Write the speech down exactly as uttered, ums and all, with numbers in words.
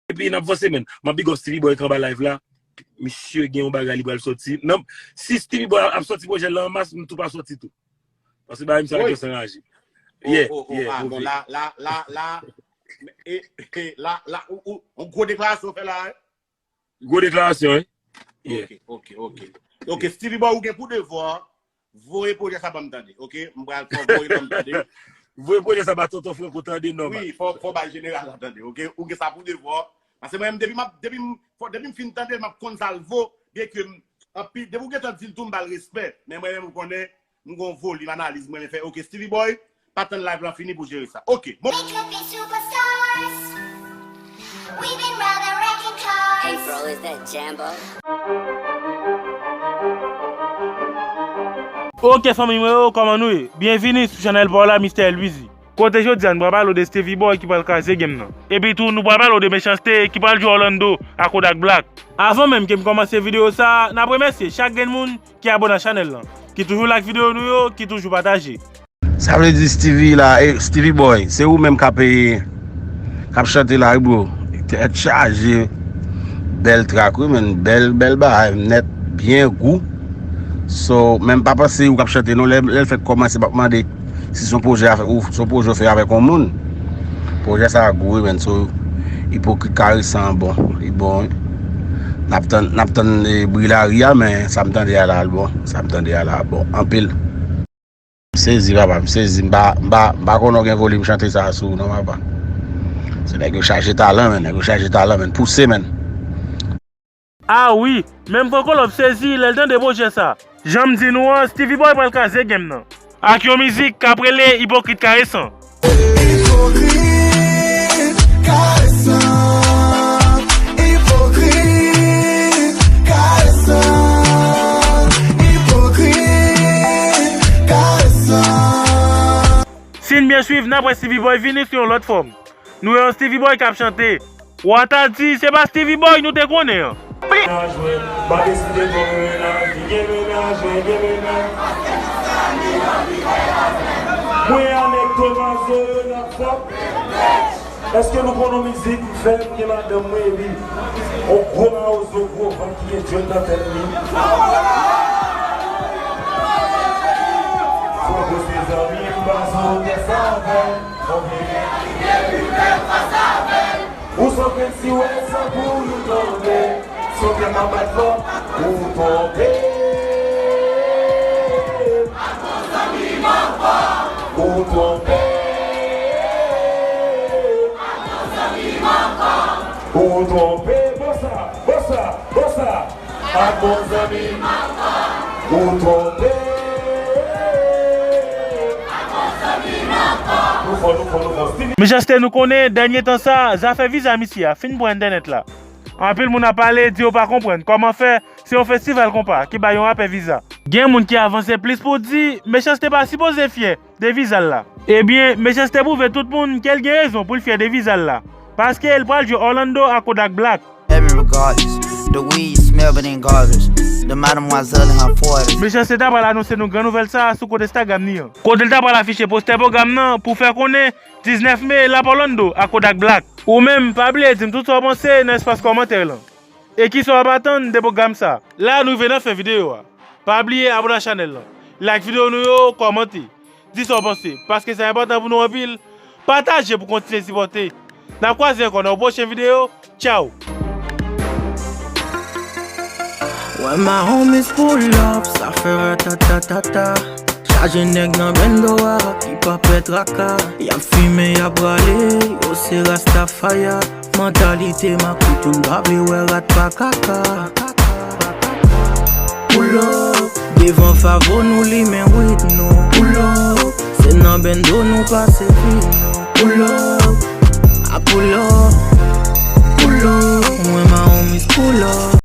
Epi n ap vanse, men. M ap big up Stevie Boy ki anba live la. Misye gen yon bagay li pral sòti. Non, si Stevie Boy ap sòti pwojè l la an mas, m tou pa sòti tou. Paske bagay misye ap jan anraje. Yeah, oh, oh, yeah, ah, bon, la, la, la, la, e, e, la, la, ou, ou, yon gwo deklarasyon fè la, hein? Gwo deklarasyon, hein? Yeah. Ok, ok, ok. Ok, Stevie Boy, ou gen pou devwa voye pwojè sa ban m tande, ok? M pral fè w voye ban m tande. Voye pwojè sa ba tonton Franco tande, nòmal. Wi, fò, fò bay jeneral la tande, ok? Ou gen sa pou devwa. Paske mwen menm, depi m ap, depi m, fò, depi m fin tande l, m ap konn sa l vo, byenke m, anpi, depi w gentan di l tou, m ba l respè. Men mwen menm, ou konnen, m gon volim analiz mwen fè. Ok, Stevie Boy, pa tann live lan fini pou jere sa. Ok, bon. Hey, bro, is that Jambo? Ok, fanmi mwen yo, kòman nou ye? Byenvini sou chanèl pa w la, Mister Louizy. Kote jodi a, nou pral pale w de Stevie Boy ki pral kraze game nan. Epi tou, nou pral pale w de Mechanste ki pral jwe Orlando ak Kodak Black. Avan menm ke m kòmanse videyo sa a, n ap remèsye chak grenn moun ki abòne ak chanèl lan, ki toujou like videyo nou yo, ki toujou pataje. Sa vle di Stevie la, e, Stevie Boy, se ou menm k ap, e, k ap chante la, wi, bro. Tèt chaje. Bèl track, wi, men bèl, bèl bagay, nèt, byen gou. So, men m pa panse ou k ap chante, non, lè, lè l fèk kòmanse, m ap mande si se yon pwojè avèk ou, se yon pwojè w fè avèk yon moun. Pwojè sa a gou, wi, men, so, Ipokrit Karesan an bon, li bon, wi. N ap tann, n ap tann, e, bri lari a, men sa m tande a la, l bon. Sa m tande a la, bon, anpil. M sezi, papa, m sezi. M pa, m pa, m pa konnen w gen volim chante sa a sou ou non, papa. Se nèg yo chaje talan, men, nèg yo chaje talan, men. Pouse, men. Ah wi, menm Franco Love sezi lè l tande pwojè sa. Jan m di nou an, Stevie Boy pral kraze game nan. Ak yon mizik k ap rele Ipokrit Karesan. Ipokrit Karesan, Ipokrit Karesan, Ipokrit Karesan. Si n byen swiv, n ap wè Stevie Boy vini sou yon lòt fòm. Nou wè yon Stevie Boy k ap chante. W a ta di se pa Stevie Boy nou te konnen an. Mennaj mwen, m pa deside fè w mennaj, li gen mennaj, mwen gen mennaj. Mwen avèk Tomazo yo n ap fòk. Èske nou konn yon mizik m fè, m gen madanm mwen epi yon gwo mawozo, gwo vant ki gen djòl nan tèt li? Franco se zanmi m, m pa sou tè sa avè l. Ou sot menm si w wè san pou nou tonbe. Sot kè m ap bat fò. Ou twonpe. Ou twonpe. Ou twonpe. Bon sa, bon sa, bon sa. Ak bon zanmi m ankò. Ou twonpe. Nou fò, nou fò, nou fò. Mechanste, nou konnen dènye tan sa, zafè viza misye a fin pran entènèt la. Anpil moun ap pale, di yo pa konprann kòman fè se yon festival konpa ki bay yon rapè viza. Gen moun ki avanse plis pou di Mechanste pa sipoze fyè de viza l la. Ebyen, Mechanste pwouve tout moun ke l gen rezon pou l fyè de viza l la, paske l pral jwe Orlando ak Kodak Black. Heaven regardless. The weed smell, but ain't garbage. The mademoiselle in her forties. Mechanste ta pral anonse nou gran nouvèl sa a sou kont Instagram ni an, kote l ta pral afiche postè pwogram nan pou fè konnen diznèf me l ap Orlando ak Kodak Black. Ou menm, pa bliye di m tout sa w panse nan espas kòmantè lan. E kisa w ap atann de pwogram sa? La nou rive nan fen videyo a. Pa bliye abòne ak chanèl lan, like videyo nou yo, kòmante, di sa w panse, paske sa enpòtan pou nou anpil. Pataje pou kontinye sipòte. N ap kwaze ankò nan yon pwochen videyo. Tchaw! When my homies pull up, sa fè ratatatata. Chaje nèg nan bendo a, ki pa pè traka. Y ap fimen, y ap rale, yo se Rastafaya. Mantalite makout, yo pa vle wè rat pa kaka. Pull up, devan Favo nou limen wid nou. Pull up, se nan bendo nou pase vi nou. Pull up, a pull up,